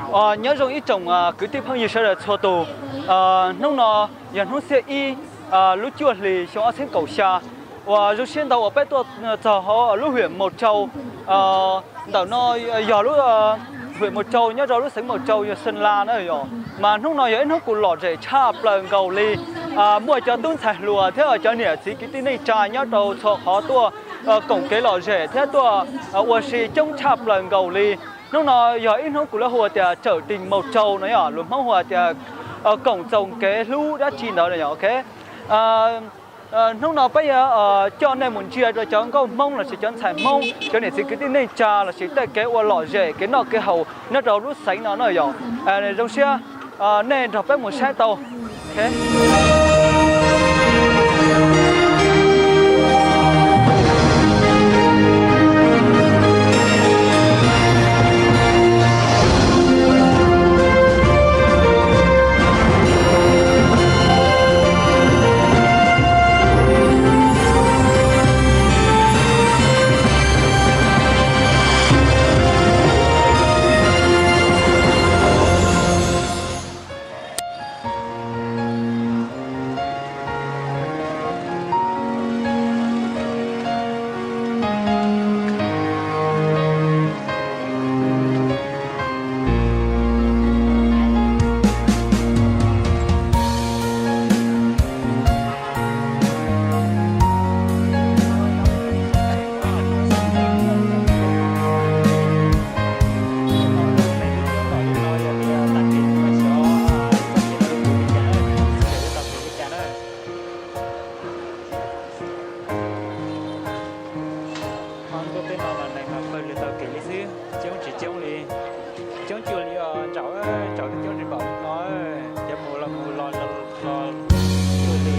Nyob zoo ib tsoom kwv tij phooj ywg sawv daws txhua tus. Hnub no yog hnub xiab ib lub cuaj hlis xyoo ob txhiab kaum xya, uas zoo siab ntau uas peb tuaj txog hauv lub hwm Mos Tsau. Ntawm no yog lub hwm Mos Tsau nyob rau lub xeev Mos Tsau yog Xeem Las na yom. Mas hnub no yog ib hnub kuv lom zem tshaj plaws nkaus li. Muaj cov tub ntxhais hluas thiab cov niam txiv kwv tij neej tsa nyob rau txhua qhov tuaj koom kev lom zem thiab tuaj ua si coob tshaj plaws nkaus li. Hnub no yog ib hnub kuv lawv hu tias tsawm tis Mos Tsau no yom, lus Hmoob hu tias koom txoos kev hlub dab tsi ntawd no yom, ok. Hnub no peb yuav coj nej mus ntsia rau cov nkauj Hmoob lossis cov ntxhais Hmoob, cov niam txiv kwv tij neej tsa lossis tej kev ua lom zem kev noj kev haus nyob rau lub xeev no no yom. Zoo siab nej nrog peb mus saib tau. Ho tuaj tej no mas neeg mas pawg lug taug kev li xwb, coob tsis coob li, coob cuag li os, nraum nraum coob tsis npaum no, cov mus los mus los los cuag li.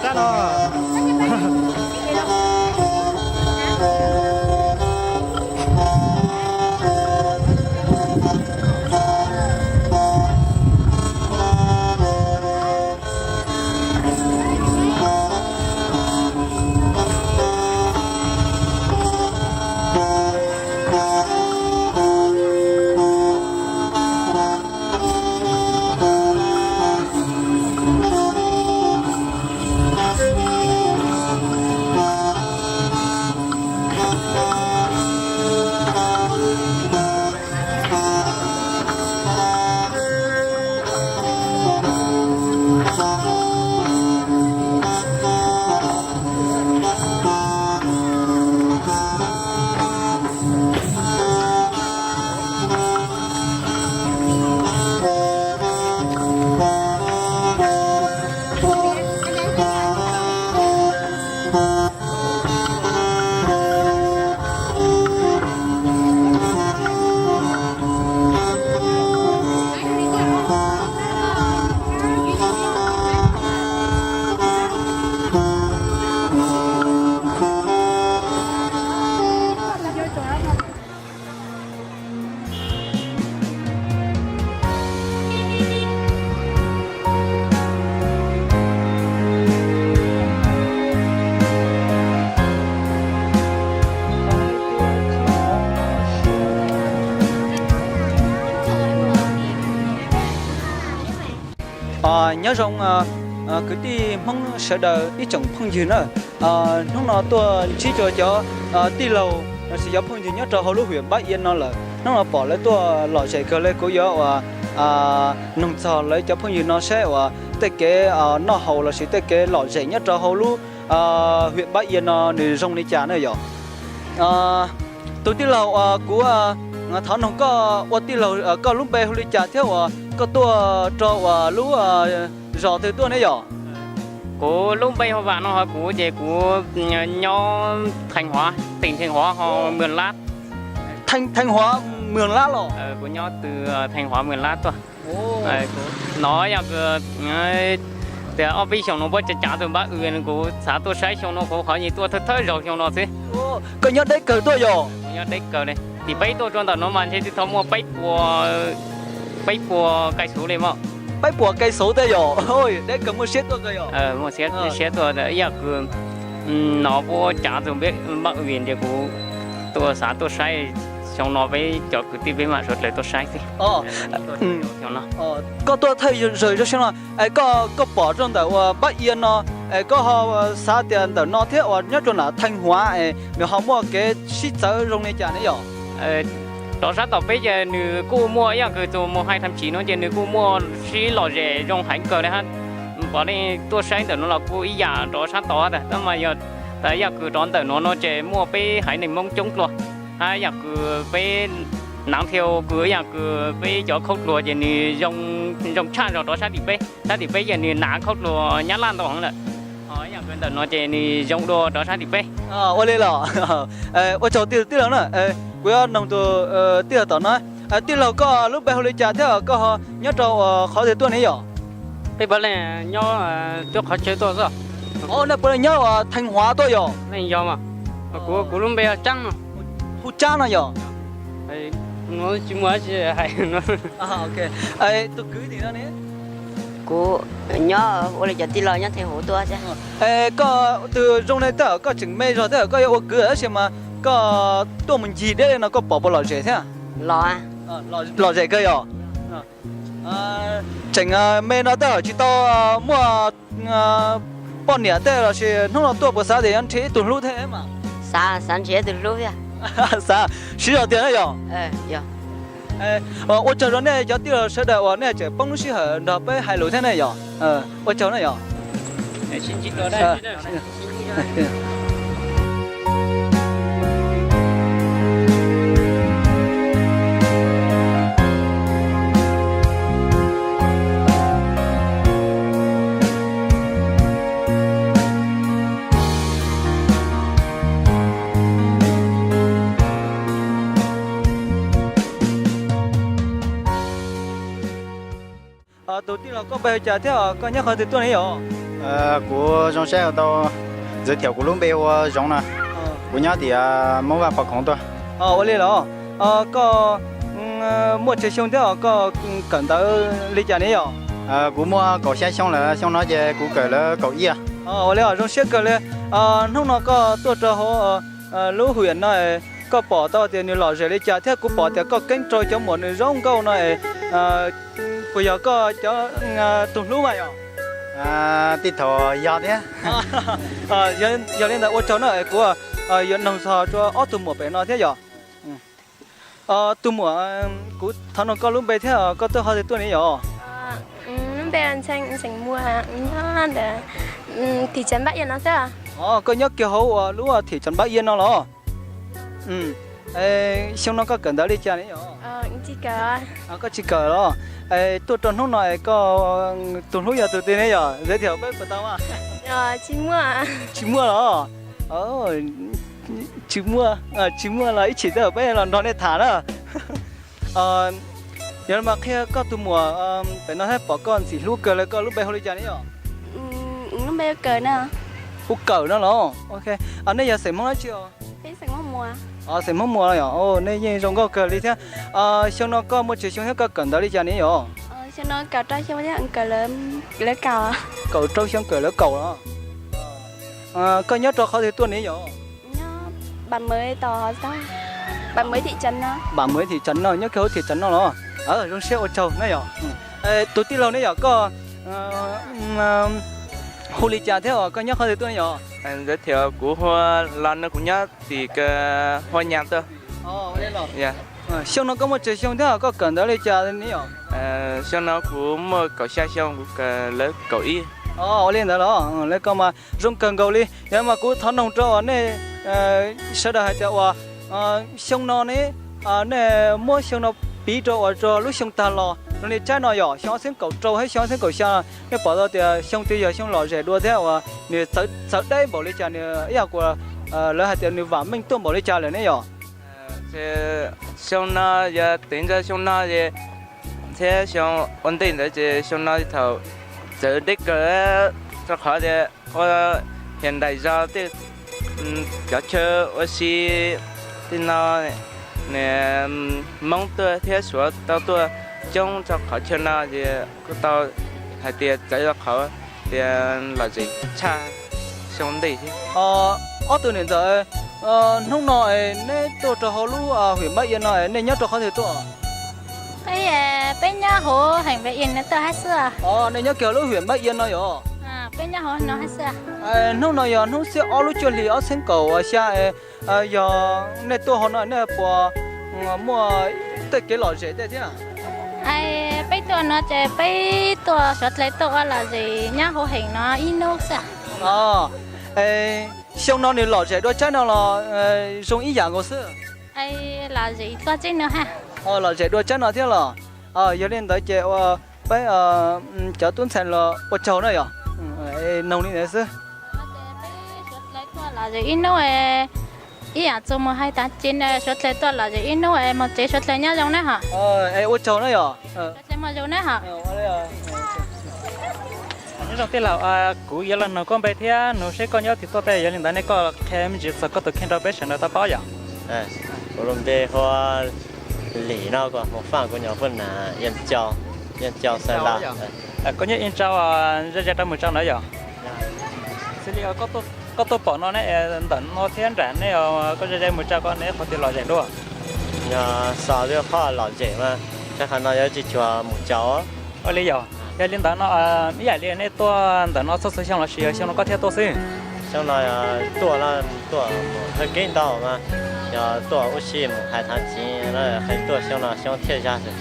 Qab no. Nyob zoo kwv tij Hmoob sawv daws ib tsoom phooj ywg na. Hnub no tuaj ntsib rau cov tij laug lossis cov phooj ywg nyob rau hauv lub hwm Npab Ia no lawm. Hnub no pom lawv tuaj lom zem kawg li, kuv yuav ua noog txog lawv cov phooj ywg no saib uas tej kev noj haus lossis tej kev lom zem nyob rau hauv lub hwm Npab Ia no nws zoo li cas na yom. Tus tij laug uas kuv thov noog koj ua tij laug, koj lub npe hu li cas thiab uas koj tuaj rau uas lub zos twg tuaj ne yom? Kuv lub npe hu Vam no, ho kuv ces kuv nyob Theej Huav, tỉnh Thanh Hóa, ho Mường Lát. Thanh Hóa, Mường Lát los? Kuv nyob từ Thanh Hóa, Mường Lát tuaj. No yog tias ob peb xyoos no puab tsav tug Npab Ua, kuv xav tuaj saib xyoo no, kuv qhov nyuag tuaj thawj thawj zaug xyoo no xwb. Koj nyob deb kawg tuaj yom? Nyob deb kawg li. Tim peb tuaj rau ntawm no mas ntshe twb tau muaj peb puas, peb puas kais xuv li mas. Peb puas kais xuv tej yom? Deb kawg, muaj siab tuaj kawg yom? Muaj siab tuaj, ib yam kws no puab tsav tug Npab Ua ces kuv tuaj xav tuaj saib, xyoo no peb cov kwv tij peb mam sawv dlawg tuaj saib xwb. Koj tuaj thawj zaug xyoo no, koj pom rau ntawm uas Npab Ia no, koj ho xav tias ntawm no thiab uas nyob rau nram Theej Huav nws ho muaj kev sib txawv zoo li cas ne yom? Rov sab tom peb ces nws kuj muaj ib yam kws tus mus hais tham tsim no ces nws kuj muaj sib lom zem zoo heev kawg li hab. Pom nej tuaj saib ntawm no los kuj ib yam rov sab tod tab mas yog tas ib yam kws rov ntawm no no ces muaj peb haiv neeg Hmoob coob dlua, hab ib yam kws peb nav thiau kws ib yam kws peb cov khaub dluag ces nws zoo tshaj zog rov sab tim peb. Sab tim peb ces nws nav khaub dluag Nyab Laj ntau heev lawm, ho ib yam kws ntawm no ces nws zoo dua rov sab tim peb. Ua li los, ua tsaug tij laug na. Kuv yuav noog tus tij laug tom no. Tij laug, koj lub npe hu li cas thiab koj ho nyob rau qhov twg tuaj ne yom? Peb puav leej nyob cuab qhov chaw tuaj xwb. Nej puav leej nyob Theej Huav tuaj yom? Yog mas. Kuv, kuv lub npe Tsab no. Hu Tsab no yom? Tsis muaj dab tsi hais. Tus kwv tim no ne? Kuv nyob ua li cov tij laug nyob Theej Huav tuaj thiab. Koj tus zoo li tej zaum koj tseem me zog tej zaum koj yuav ua kwv tab sis mas koj tuaj mus ncig deb li no koj pom puas lom zem thiab? Lom, lom zem kawg yom? Tseem me no tej zaum tsis tau muaj poj niam tej lossis hnub no tuaj puas xav tias yuav nrhiav ib tug hlub thiab mas? Xav, xav nrhiav ib tug hlub thiab. Xav siv zog tiag na yom? Ua tsaug rau nej cov tij laug sawv daws uas nej tseem poob lub sij hawm nrog peb hais lus thiab ne yom. Ua tsaug na yom. Tus tij laug koj npe hu cas thiab koj nyob qhov twg tuaj ne yom? Kuv zoo siab tau ntxwv thiam kuv lub npe hu ua Zoov no. Kuv nyob tias Moob Vaj Pov Khoov tuaj. Ua li los, koj muaj tsawg xyoo thiab koj kawm ntawv li cas ne yom? Kuv muaj kaum xya xyoo lawm, xyoo no ces kuv kawm lawv kaum ib. Ua li zoo siab kawg li. Hnub no koj tuaj rau hauv lub hwm no, koj pom tau tias nws lom zem li cas thiab kuv pom tias koj keeb rau cov muam nws zoo nkauj no, puas yog koj cov tus hlub mas yom? Tej thaum yog thiab. Yog li ntawd ua tsaug na, kuv yuav noog txog rau ob tug muam pem no thiab yom. Tus muam, kuv thov noog koj lub npe thiab koj tuaj qhov twg tuaj ne yom? Lub npe Ntxhee, Ntxhee Muas, nyob ntawm thị trấn Bắc Yên no xwb. Koj nyob kiag hauv lub thị trấn Bắc Yên no los? Xyoo no koj kawm ntawv li cas ne yom? Koj tsis kawm los? Tuaj rau hnub no koj tus hlub yog tus twg ne yom? Giới thiệu peb puas tau mas? Tsis muaj los? Tsis muaj, tsis muaj los ib chim twg peb los nrog nej tham na. Yog mas qhia koj tus muam pem no thiab pom koj ntxim hlub kawg li, koj lub npe hu li cas ne yom? Hu Kawm no los? Nej yog xeem Hmoob dab tsi? Xeem Hmoob Muas yom. Nej yeej zoo nkauj kawg li thiab. Xyoo no koj muaj tsawg xyoo thiab koj kawm ntawv li cas ne yom? Kaum rau xyoo kawm lawv kaum los. Koj nyob rau qhov twg tuaj ne yom? Bam Mawv thị trấn no, nyob kiag hauv thị trấn no los? Zoo siab ua tsaug na yom. Tus tij laug ne yom, koj hu li cas thiab koj nyob qhov twg tuaj ne yom? Kuv hu Los no, kuv nyob tim Hua Nyas tuaj. Xyoo no koj muaj tsawg xyoo thiab koj kawm ntawv li cas ne yom? Xyoo no kuv muaj kaum xya xyoo, kuv kawm lawv kaum ib. Ua li ntawd los, lawv koj mas zoo kawg nkaus li. Yog mas kuv thov noog rau nej sawv daws hais tias uas xyoo no ne, nej muab xyoo no piv rau uas rau lub xyoo tag los zoo li tsaib no yom, xyoo ob txhiab kaum rau thiab xyoo ob txhiab kaum xya, nej pom tau tias xyoo twg yog xyoo lom zem dua thiab uas nws txawv deb npaum li cas, nws ib yam kuas lawv hais tias nws vam meej tuaj npaum li cas lawm ne yom? Xyoo no yog teev ntawm xyoo no thiab xyoo ua ntej ntawd ces xyoo no thaum txawv deb kawg, rau qhov tias ua hiam nraim zos tej cov chaw ua si tej no, Hmoob tuaj thiab Suav tau tuaj coob rau qhov chaw no ces kuj tau hais tias txawv rau qhov tias lom zem tshaj xyoo ntej thiab. Ob tug niam ntxawm, hnub no neb tuaj rau hauv lub hwm Npab Ia no, nej nyob rau qhov twg tuaj? Peb nyob hauv hwm Npab Ia no tuaj hab xwb. Nej nyob kiag lub hwm Npab Ia no yom? Peb nyob hauv no hab xwb. Hnub no yog hnub xiab ob lub cuaj hli ob txhiab kaum xya, yog nej tuaj hauv no nej puas muaj tej kev lom zem tej thiab? Peb tuaj no ces peb tuaj suav dlawg tuaj ua lom zem nyob hauv hwm no ib hnub xwb. Xyoo no nws lom zem dua tsaib no los zoo ib yam nkaus xwb? Lom zem dua tsaib no hab. Lom zem dua tsaib no thiab los? Yog li ntawd ces ua peb cov tub ntxhais los ua tsaug na yom. Noog li ntawd xwb. Lom zem ib hnub, ib yam txuas mus hais tas ces suav dlawg tuaj lom zem ib hnub, mus tsev suav dlawg nyob zoo na hos. Ua tsaug na yom. Suav dlawg mus zoo na hos. Nyob zoo tij laug, kuv yuav los noog koj npe thiab nug seb koj nyob twg tuaj tej, yog li ntawd nej koj qhia me ntsis txog koj tus kheej rau peb sawv daws tau paub yom. Kuv lub npe hu ua Lim no, kuv Hmoob Faj, kuv nyob Phuj Nam, Yaj Cau, Yaj Cau Xas Las. Koj nyob ib ntsauv ze ze rau mus tsaus ntawd yom? Xws li koj tuaj pom no ne, ntawm no thiab nram ne, koj ze ze mus tsaus ko ne qhov twg lom zem dua? Yog xaus li qhov lom zem mas, rau qhov no yuav tsis cuag mus tsaus. Ua li yog, yog li ntawd no, ib yam li nej tuaj ntawm no txhua txhua xyoo lossis yog xyoo no koj thiaj tuaj xwb? Xyoo no tuaj, tuaj mus thawj kev ntau mas, yog tuaj ua si mus hais thav txiv no, qhov tuaj xyoo no xyoo thiaj zag xwb.